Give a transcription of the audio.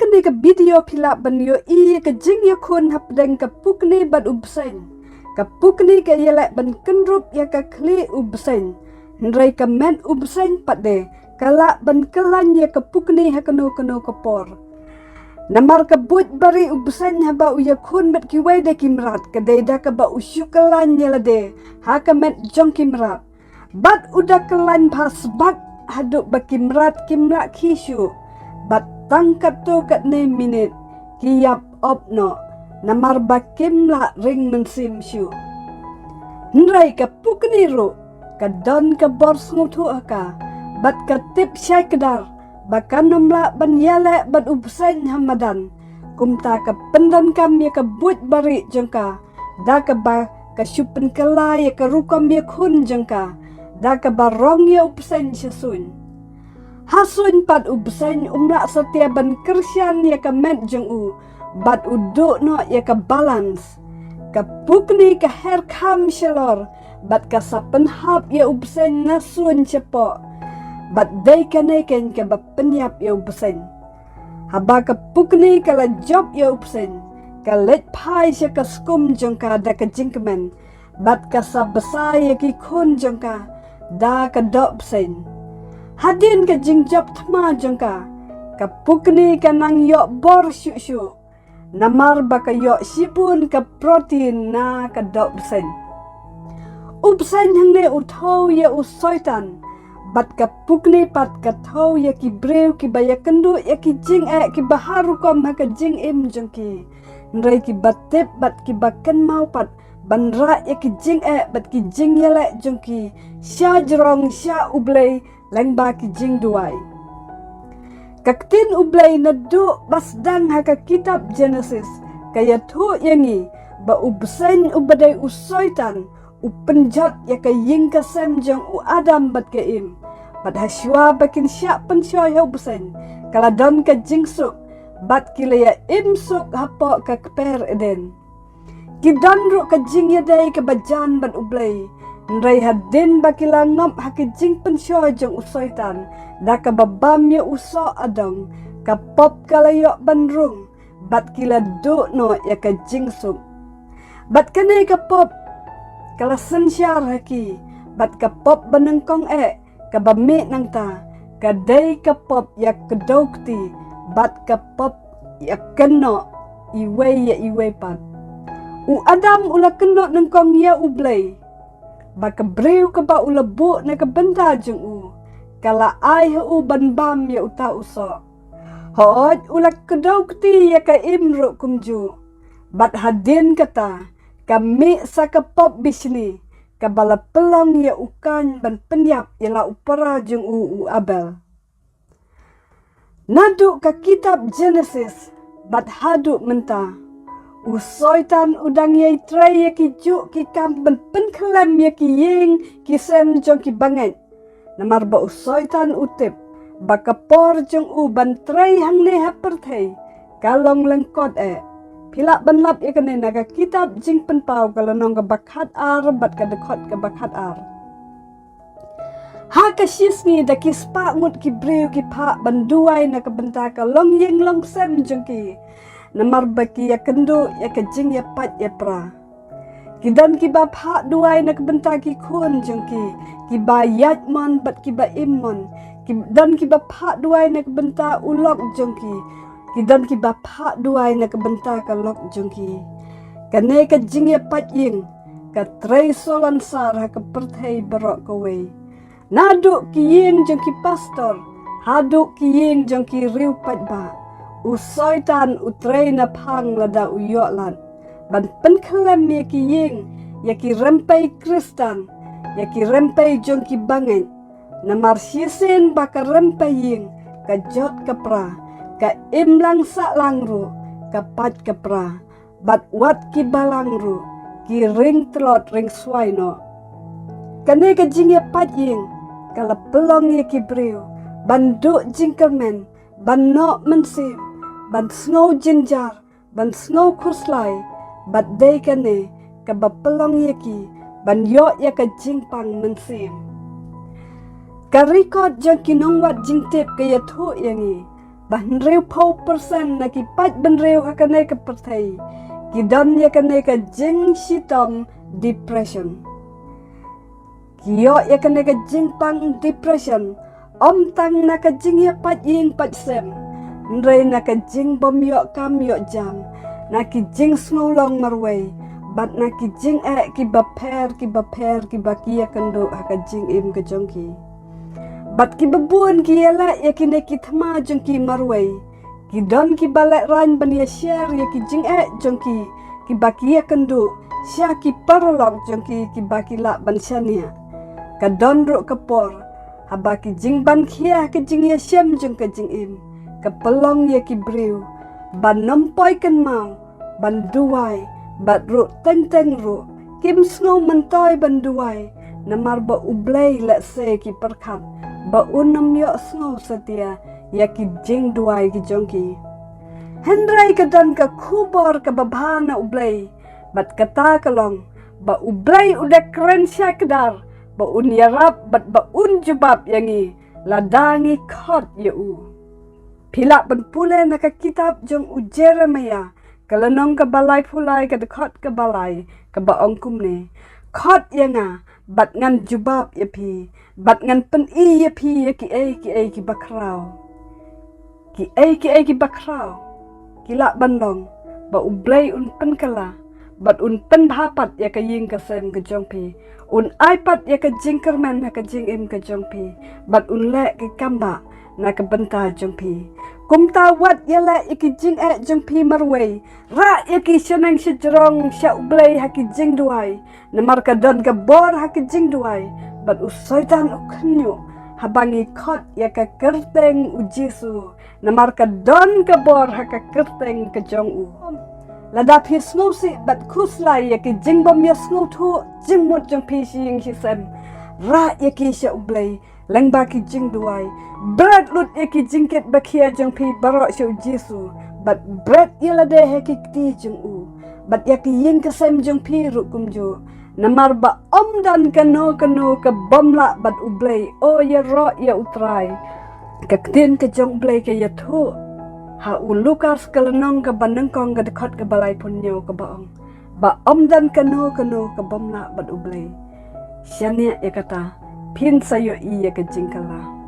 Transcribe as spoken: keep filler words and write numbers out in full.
kane ka video phi lah ban ïohi ïa ka jingïakhun hapdeng ka pukni bad u bseiñ. Ka pukni ka ïaleh ban kynrup ïa ka khlieh u bseiñ. Hynrei ka met u bseiñ pat de ka lah ban kyllain ïa ka pukni ha kano kano ka por. Namar ka buit bari u bseiñ haba u ïakhun bad kiwei de ki mrad ka dei da kaba u shu kyllain ïa lade ha ka met jong ki mrad. Bad u da kyllain bha sbak haduh ba ki mrad kim lah khie shuh. Bad tang katto katne minit ki ïap op noh namar ba kim lah ring mynsiem shuh. Hynrei ka pukni ruh ka don ka bor sngewthuh ha ka bad ka tip shai kdar ba kan ym lah ban ïaleh bad u bseiñ ha madan. Kumta ka pyndonkam ïa ka buit bari jong ka da kaba ka shu pynkylla ïa ka rukom ïakhun jong ka da kaba rong ïa u bseiñ sha suiñ. Ha suiñ pat u bseiñ um lah satia ban kyrshan ïa ka met jong u bad u duh noh ïa ka balance. Ka pukni ka her kham shalor bad ka sa pynhap ïa u bseiñ na suiñ shapoh. Bad dei kane keiñ kaba pynïap ïa u bseiñ. Haba ka pukni ka la jop ïa u bseiñ ka leit phai sha ka skum jong ka da ka jingkmen bad ka sa bsa ïa ki khun jong ka da ka doh bseiñ. Hadien ka jingjop thma jong ka ka pukni ka nang ïoh bor shuh shuh. Namar ba ka ïoh shibun ka protein na ka doh bseiñ. U bseiñ hangne u thew ïa u soitan bad ka pukni pat ka thew ïa ki briew kiba ïakynduh ïa ki jingeh kiba ha rukom ha ka jingim jong ki. Hynrei kiba tip bad kiba kynmaw pat ban rah ïa ki jingeh bad ki jingïaleh jong ki sha jrong sha U Blei lyngba ki jingduwai. Ka ktien U Blei naduh ba sdang ha ka kitab Genesis ka ïathuh ïa ngi ba u bseiñ uba dei u soitan u pynjot ïa ka ïing ka sem jong u Adam bad ka Im. Bad ha shuwa ba kin shah pynshoi ha u bseiñ ka la don ka jingsuk bad ki la ïa im suk hapoh ka kper Eden. Ki don ruh ka jingïadei kaba jan bad U Blei. Hynrei hadien ba ki la ngop ha ka jingpynshoi jong u soitan da kaba bam ïa u soh adong ka pop ka la ïoh ban rung bad ki la duh noh ïa ka jingsuk. Bad kane ka pop ka la synshar ha ki bad ka pop ba nyngkong eh kaba mih nangta ka dei ka pop ïa kdew kti bad ka pop ïa kynnoh iwei ïa iwei pat. U Adam u la kynnoh nyngkong ïa U Blei ba ka briew kaba u la buh na ka bynta jong u ka la ai ha u ban bam ïa uta u soh. Hooid u la kdew kti ïa ka Im ruh kumjuh. Bad hadien kata ka mih sa ka pop bishni kaba la pynlong ïa u Kain ban pynïap ïa la u para jong u u Abel. Naduh ka kitab Genesis bad haduh mynta u soitan u dang ïai trei ïa ki juh ki kam ban pynkhlem ïa ki ïing ki sem jong ki bangeit. Namar ba u soitan u tip ba ka por jong u ban trei hangne ha pyrthei ka long lyngkot eh. Phi lah ban lap ïa kane na ka kitab Jingpynpaw ka lynnong kaba khatar bad ka dkhot kaba khatar. Ha ka shisngi da ki spah ngut ki briew ki phah ban duwai na ka bynta ka longïing longsem jong ki. Namar ba ki ïakynduh ïa ka jingïapait ïapra. Ki don kiba phah duwai na ka bynta ki khun jong ki kiba ïaid mon bad kiba im mon. Ki don kiba phah duwai na ka bynta u lok jong ki. Ki don kiba phah duwai na ka bynta ka lok jong ki. Kane ka jingïapait ïing ka trei solonsar ha ka pyrthei baroh kawei. Naduh ki ïing jong ki pastor haduh ki ïing jong ki riew paidbah, u soitan u trei na phang lada u ïoh lad ban pynkhlem ïa ki ïing, ïa ki rympei Khristan, ïa ki rympei jong ki bangeit. Namar shisien ba ka rympei ïing ka jot ka pra, ka im lang sah lang ruh ka pait ka pra. Bad wat ki balang ruh ki ring tlot ring swai noh. Kane ka jingïapait ïing ka la pynlong ïa ki briew ban duh jingkyrmen, ban noh mynsiem, ban sngew jynjar, ban sngew khuslai. Bad dei kane kaba pynlong ïa ki ban ïoh ïa ka jingpang mynsiem. Ka record jong ki nongwad jingtip ka ïathuh ïa ngi ba hynriewphew percent na ki paid bynriew ha kane ka pyrthei ki don ïa kane ka jingshitom depression. Ki ïoh ïa kane ka jingpang depression ym tang na ka jingïapait ïing pait sem, hynrei na ka jingbym ïoh kam ïoh jam, na ki jingsngew long marwei, bad na ki jingeh kiba pher kiba pher kiba ki ïakynduh ha ka jingim ka jong ki. Bad kiba bun ki ïaleh ïa kine ki thma jong ki marwei. Ki don kiba lehraiñ ban ïashare ïa ki jingeh jong ki kiba ki ïakynduh sha ki paralok jong ki kiba ki lah ban shaniah. Ka don ruh ka por haba ki jingban khia ha ka jingïashem jong ka jingim ka pynlong ïa ki briew ban ym poi kynmaw ban duwai, bad ruh teng teng ruh kim sngew myntoi ban duwai, namar ba U Blei lehse ki pyrkhat ba un ym ïohsngew satia ïa ki jingduwai ki jong ki. Hynrei ka don ka khubor kaba bha na U Blei, bad kata ka long ba U Blei u da kren shai kdar ba un ïarap bad ba un jubab ïa ngi lada ngi khot ïa u. Phi lah ban pule na ka kitab jong u Jeremiah, ka lynnong kaba laiphew lai, ka dkhot kaba lai, kaba ong kumne: Khot ïa nga bad ngan jubab ïa phi, bad ngan pyni ïa phi ïa kiei kiei kiba khraw. Kiei kiei kiba khraw ki lah ban long ba U Blei un pynkylla bad un pynbha pat ïa ka ïing ka sem ka jong phi. Un ai pat ïa ka jingkyrmen ha ka jingim ka jong phi, bad un leh ki kambah na ka bynta jong phi. Kumta wat ïaleh ïa ki jingeh jong phi marwei, rah ïa ki shaneng shajrong sha U Blei ha ki jingduwai, namar ka don ka bor ha ki jingduwai, bad u Soitan u khynñiuh haba ngi khot ïa ka kyrteng U Jisu, namar ka don ka bor ha ka kyrteng ka jong u. Lada phi sngewsih bad khuslai ïa ki jingbym ïasngewthuh jingmut jong phi shi ïing shi sem, rah ïa ki sha U Blei lyngba ki jingduwai. Bret lut ïa ki jingkit ba khia jong phi baroh sha U Jisu, bad bret ïa lade ha ki kti jong u, bad ïa ki ïing ka sem jong phi ruh kumjuh. Namar ba ym don kano kano ka bym lah bad U Blei, o ïaroh ïa U Trai. Ka ktien ka jong U Blei ka ïathuh ha u Lukas ka lynnong kaba nyngkong, ka dkhot kaba laiphew hynñiew, kaba ong ba ym don kano kano ka bym lah bad U Blei. Shaniah ïa kata, phin sa ïohi ïa ka jingkylla.